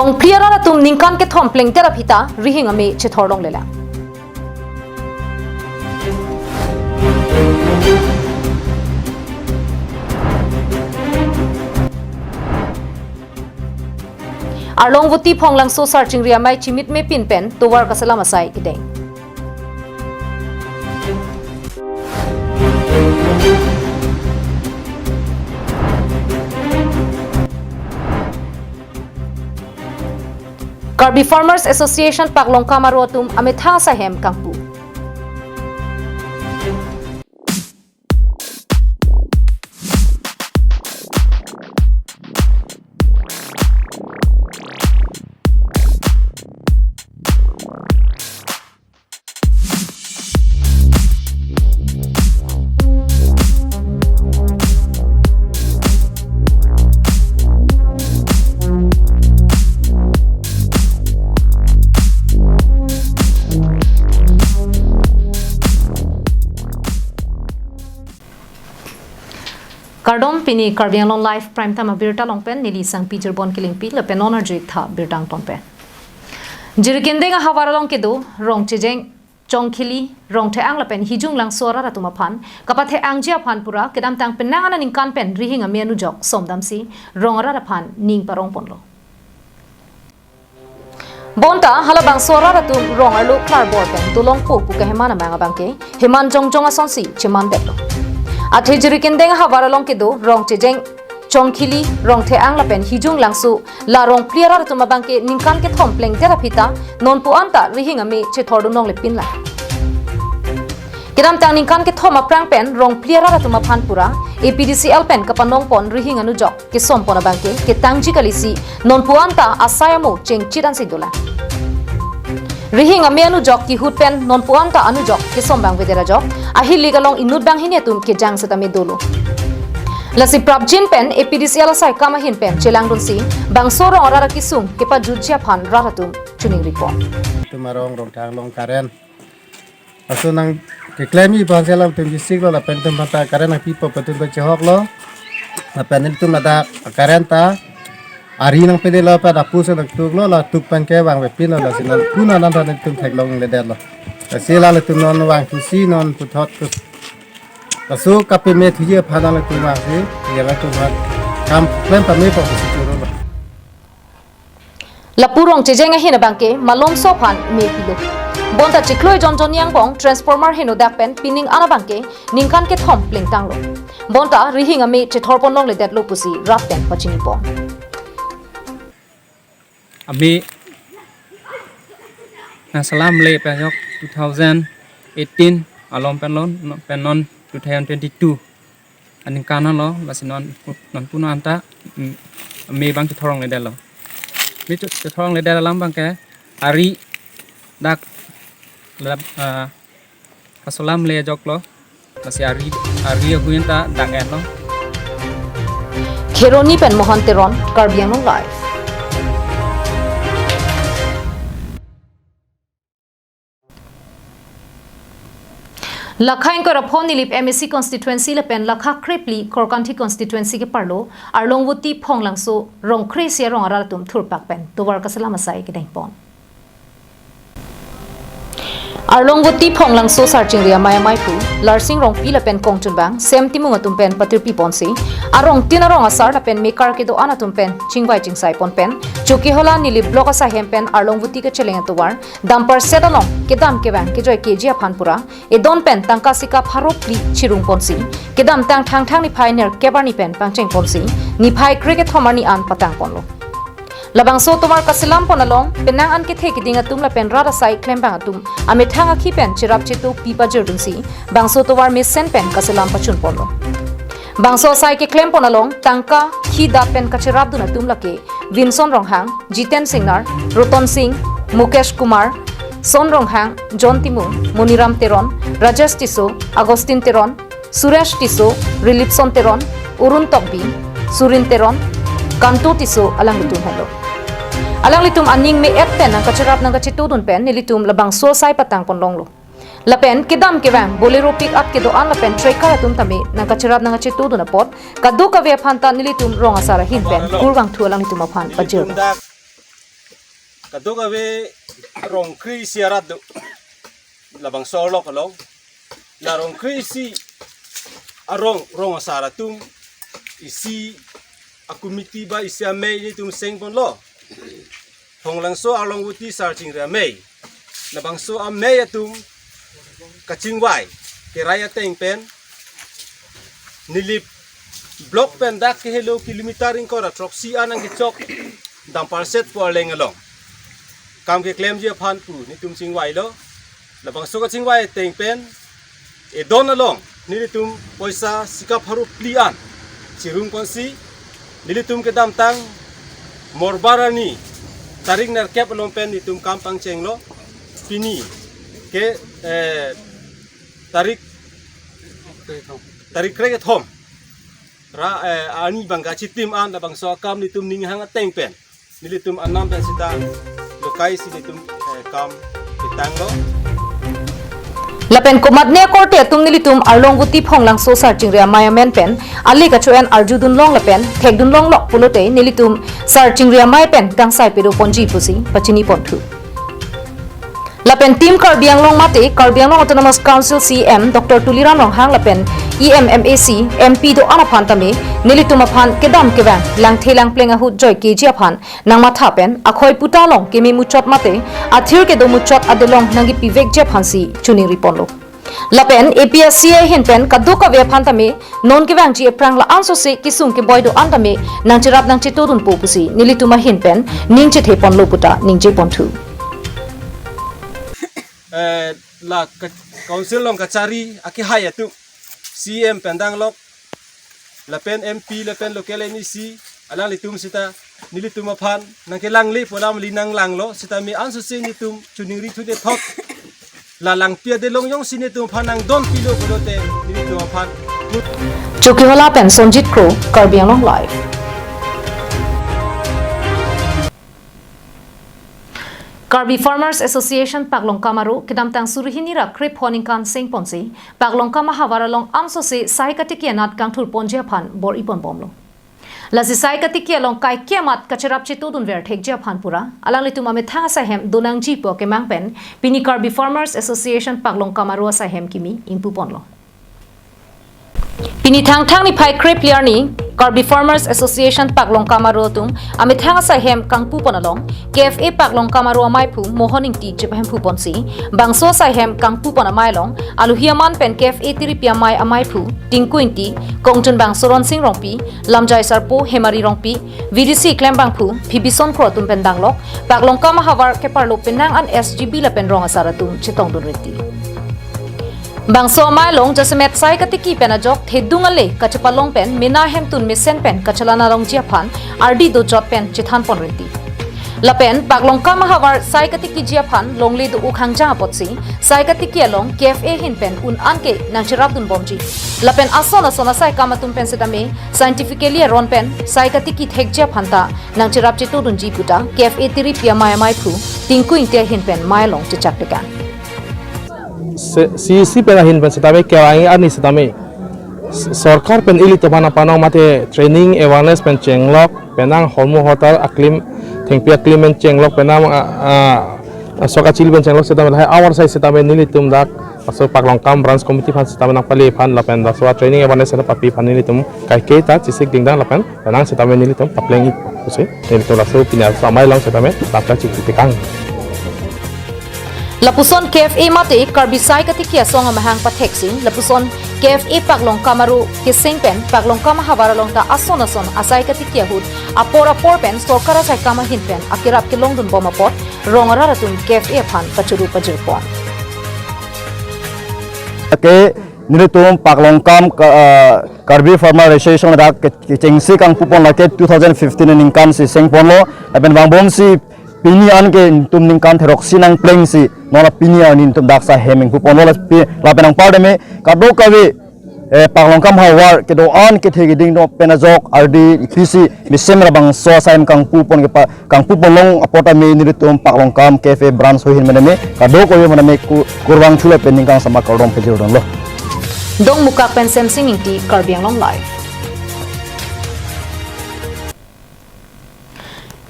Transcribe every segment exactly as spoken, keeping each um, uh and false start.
Rongphli arat atum ningkan kethom plengdet aphi ta rihing ame chethor longlelang. Arlong Voti Phonglangso Sarchingri Amei chimitme pin pen tovar kaselam asai kedeng. Karbi Farmers Association Paklongkam aro atum amethang asai hem kangpu. Kardom, pini Karbi Anglong Live Prime Time abirta along pen neli Sangpi Jirbon Kilingpi lapen non arju-ik tha birta angton pen. Jirikindeng ahavar along kedo Rongchejeng, Chongkhili, Rongtheang lapen Hijunglangso arat atum aphan kapathe-angji aphan pura kedamtang penang aningkan pen rihing ame anujok somdamsi rong arat aphan ning parong ponlo. Bonta halabangso arat atum rong arlo klarbor pen dolongpo pu keheman amang abangke heman jongjong asonsi chemandetlo. Athe Jirikindeng ahavar along kedo Rongchejeng, Chongkhili, Rongtheang lapen Hijunglangso la Rongphli arat atum abangke ningkan kethom plengdet aphi ta nonpu anta rihing ame chethordun longlepinlang. Kedamtang ningkan kethom aphrang pen Rongphli arat atum aphan pura A P D C L pen kapanong pon rihing anujok kesom pon abangke ketangji kalisi nonpu anta asai amo chengchit ansi dolang. Rihing ame anujok kehut pen nonpu anta anujok kesom abang avedet ajok ahilik along inut banghini atum kejang setame dolo. Lasi prapjin pen A P D C L asai kam ahin pen chelangdunsi bangso rong arat akesung kepajutji aphan rat atum choningri pon. Itum arong Rongtheang along current aso nangkeklem-i aphan si alanglitum district lo lapen itum aphanta current nangpipo pu itum chehoklo. Lapen itum ladak current ta ari nangpele lo pen apu si nangtuklo, la tuk pen ke vangvepinlo, lasi non kuna nang than itum theklongledetlo. Lasi alanglitum non vangthusi non puthot kus. Laso kapeme thuji aphan alanglitum vangsi, ya alanglitum aphan kam klem pamepo pusi chorolo. Lapu Rongchejeng ahin abangke malomso aphan me pilo. Bonta chiklo ejonjon angbong transformer heno dak pen pining an abangke ningkan kethom plengtanglo. Bonta rihing ame chethor pon longledetlo pusi rat pen pachini pon. Ame nangselamle pen ajok two thousand eighteen along pen lon, pen non two thousand twenty-two aningkan lo, lasi non, nonpu anta, mm, ame abang chethor longledetlo. Ame chethor longledet alam abangke ari dak lap, ah, kaselamle ajoklo. Lasi ari, ari ahuin ta dak enlo. Kheroni pen Mohan Teron, Karbi Anglong Live. Lakha ingkoi ra pho Nilip M A C constituency lapen lakha krephli Korkanthi constituency keparlo Arlong Voti Phonglangso rong kre-isi arong arat atum thurpak pen tovar kaselam asai kedeng pon. Arlong Voti Phonglangso Sarchingri Amei ameipu Larsing Rongpi lapen kongchunbang Sem Timung atum pen patirpi ponsi arong tin arong asar lapen mekar kedo-an atum pen chingvai chingsai pon pen Chokihola Nilip block asai hem pen Arlong Voti kacheleng atovar dumper set along kedam kevang kejoi keji aphan pura edon pen tangka sika pharo phli chirung ponsi kedamtang Thangthang niphai nerkep arni pen pangcheng ponsi niphai krekethom arni an patang ponlo. Labangso tovar kaselam pon along penang an kethe keding atum lapen rat asai klembang atum amethang akhi pen cherap chetu pi pajirdunsi bangso tovar mesen pen kaselam pachun ponlo. Bangso asai keklem pon along tangka khi da pen kacherapdun atum lake Vinson Ronghang, Jiten Singnar, Roton Singh, Mukesh Kumar, Son Ronghang, John Timung, Moniram Teron, Rajesh Tisso, Agustin Teron, Suresh Tisso, Rilipson Teron, Urun Tokbi, Surin Teron, Kanto Tisso alanglitum henlo. Alanglitum aning me-et pen nangkacherap nangkachetudun pen nelitum labangso asai patang pon longlo. Lapen kedam kevang Bolero pick up kedo-an lapen tracker atum tame nangkacherap nangkachetudun apot kadokave aphan ta nelitum rong asar ahin pen kurvangthu alanglitum aphan pajir. Dak Kadokave rong kre-isi arat do. Labangso arlok along. La rong kre-isi arong, rong asar atum isi a-committee ba isi amei nelitum seng ponlo. Phonglangso Arlongvoti Sar Chingri Amei. Labangso amei atum kachingvai kerai ateng pen Nilip block pen dak kehelo kilometer ingkoi ra throksi an nangkechok Damparset pu arleng along kam keklemji aphan pu nelitum chingvailo. Labangso kachingvai ateng pen edon along nelitum poisa sika pharo phli an chirung ponsi nelitum kedamtang Morbar arni tarik nerkep along pen nelitum kam pangchenglo. Pini ke, eh, tarik, tarik krekethom ra, eh, arni bang kachitim an labangso akam nelitum ninghang ateng pen nelitum anam pen sita lokai si nelitum, eh, kam ketanglo. Lapen komatne akorte atum nelitum Arlongvoti Phonglangso Sar Chingri Amei amen pen ale kacho-en arjudun long lapen thekdun longlok pulote nelitum Sar Chingri Amei pen kangsai pedo ponji pusi pachini ponthu. Lapen Team Karbi Anglong mate Karbi Anglong Autonomous Council C E M Doctor Tuliram Ronghang lapen E M, M A C, M P do-an aphan tame nelitum aphan kedam kevang langthe langpleng ahut joikeji aphan nangmatha pen akhoi puta along keme muchot mate athir kedo muchot adelong nangkepivekji aphansi choningri ponlo. Lapen A P S C ahin pen kadokave aphan tame non kevangji aphrang la-an sose kesung keboi do-an tame nangcherap nangchetodunpo pusi nelitum ahin pen ning chethe ponlo puta ningje ponthu. Eh, la ka-, council along kachari akehai atum C E M pen danglok lapen M P lapen local M A C alanglitum sita nelitum aphan nangkelangle pu alam li nanglanglo, sitame ansose nelitum choningri thu de thot. La langpi adelong jongsi nelitum aphan nangdonpilo pulote nelitum aphan. Chokihola pen Sonjit Kro, Karbi Anglong Live. Karbi Farmers Association Paklongkam Aro kedamtang suri hini ra krepho aningkan seng ponsi Paklongkam ahavar along ansose sai katiki anat kangthur ponji aphan bor-i ponbomlo. Lasi sai katiki along kaike amat kacherap chetodunver thekji aphan pura alanglitum amethang asaihem donangji pu akemang pen pini Karbi Farmers Association Paklongkam Aro asaihem kimi ingpu ponlo. Pini Thangthang niphai krephli arni Karbi Farmers Association Paklongkam Aro atum amethang asaihem kangpu pon along K F A Paklongkam Aro amaiphu Mohon Ingti chepahemphu ponsi bangso asaihem kangpu pon amei along alohi aman pen K F A tiripi amei amaiphu Tinku Ingti, kongchunbang Soron Sing Rongpi, lamjai sarpo Hemari Rongpi, V D C klembangphu Phibison Kro atum pen danglok Paklongkam ahavar keparlo penang an S G B lapen rong asar atum chetongdun rinti. Bangso amei along jasemet sai katiki pen ajok thedung ale kachepalong pen mena hemtun mesen pen kachelan alongji aphan ardi dojot pen chethan pon rinti. Lapen Paklongkam ahavar sai katikiji aphan longle do-o khangjang apotsi sai katiki along K F A ahin pen un an ke nangcherapdunbomji. Lapen ason ason asai kam atum pen setame scientifically aron pen sai katiki thekji aphan ta nangcherap chetodunji puta K F A tiripi amei amaiphu Tinku Ingti ahin pen mei along chechak tekang. Se-, C E C pen ahin pen setame kelang arni setame s-, sorkar pen ilitum aphan nangpanong mate training awareness pen chenglok penang hormu hotar aklim thengpi aklim pen chenglok penang, ah, ah, sok achil pen chenglok setame lahai awar sai setame nelitum dak aso Paklongkam branch committee aphan setame nangpale aphan lapen laso training awareness pen papi aphan nelitum kaike ta chesik dingdang lapen penang setame nelitum papleng-i pusi nelitum laso pini aso amei along setame lapta chikti tekang. Lapuson K F A mate Karbi sai katiki asong amahang patheksi lapuson K F A Paklongkam Aro keseng pen Paklongkam ahavar along ta ason ason asai katiki ahut apor apor pen sorkar asai kam ahin pen akerap kelongdunbom apot rong arat atum K F A aphan kachuru pajirpon. Ke nelitum Paklongkam ka, ah, Karbi Farmer Association dak ke, kechengsi kangpu pon lake two thousand fifteen aningkan si seng ponlo, lapen vangbomsi pini an ke nelitum ningkan theroksi nangplengsi non la pini an nelitum dak asaihem ingpu ponlo, la pi-, lapen anparta me kadokave, eh, Paklongkam ahavar kedo-an kethe keding do pen ajok ardi pisi mesen ra bangso asaihem kangpu pon kepa kangpu ponlong apot tame nelitum Paklongkam K F A branch ahin mane me kadokave mane me ku-, kurvangthu lapen ningkan sama kardom pajir dunlo. Dongmukak pen Semsing Ingti, Karbi Anglong Live.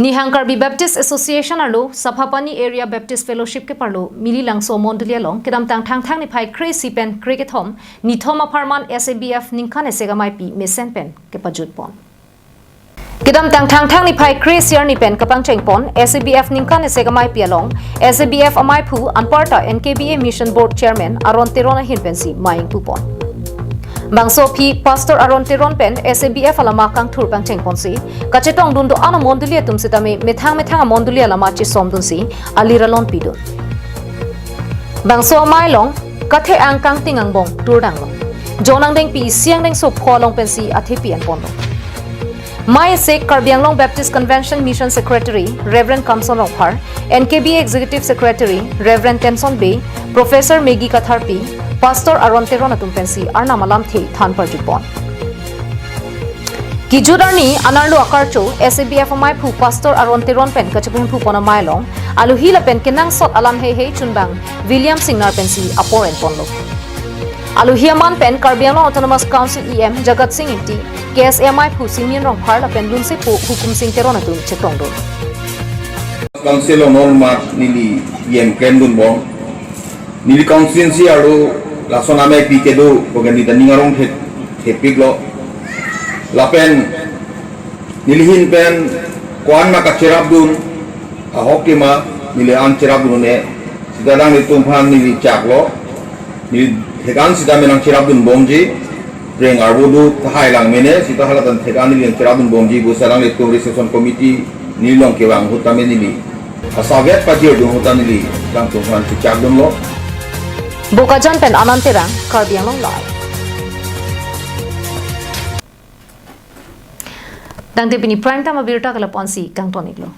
Nihang Karbi Baptist Association arlo Saphapani Area Baptist Fellowship keparlo Mililangso mondoli along kedamtang Thangthang niphai kre-isi pen kre-kethom nithom apharman S A B F ningkan esek ameipi mesen pen kepajutpon. Kedamtang Thangthang niphai kre-isi arni pen kapangchengpon S A B F ningkan esek ameipi along S A B F ameiphu anparta N K B A Mission Board Chairman Aron Teron ahin pensi mei ingpupon. Bangso aphi Pastor Aron Teron pen S A B F alama kangthur pangchengponsi kachetongdun do-an amondoli atum sitame methang methang amondoli alama chesomdunsi alir alon pidun. Bangso amei along kathe-ang kangting angbong turdanglo. Jon angdengpi isi angdengso pho along pensi athepi enponlo. Mei esek Karbi Anglong Baptist Convention Mission Secretary Reverend Kamson Rongphar, N K B A Executive Secretary Reverend Tenson Bey, Professor Maggie Katharpi, Pastor Aron Teron atum pensi arnam alamthe than parjupon. Kejut arni anerlo akarcho S A B F ameiphu Pastor Aron Teron pen kachepunphupon amei along alohi lapen kenangsot alam heihei chunbang William Singnar pensi apor enponlo. Alohi aman pen Karbi Anglong Autonomous Council E M Jagat Sing Engti, K S A ameiphu Singmin Rongphar lapen lunsepo Hukum Sing Teron atum chetongdun. Council along non mat neli E M klemdunbom. Neli constituency arlo lason ameipi kedo, kogan neli ta ning arong thek, thekpiklo. Lapen neli ahin pen ko-an ma kacherapdun, ahok ke ma neli an cherapdun-e, sita alanglitum aphan neli chaklo, neli thek-an sitame nangcherapdunbomji, reng arvo do tahai lang mene, sita halatan thek-an neli nangcherapdunbomji, pu si alanglitum reception committee neli along kevang ahut tame neli asavet pajirdun ahut ta neli alangtum aphan chechakdunlo. Bokajan pen Anand Terang, Karbi Anglong Live. Tangte pini Prime Time abirta ke lapu-ansi kangton-iklo.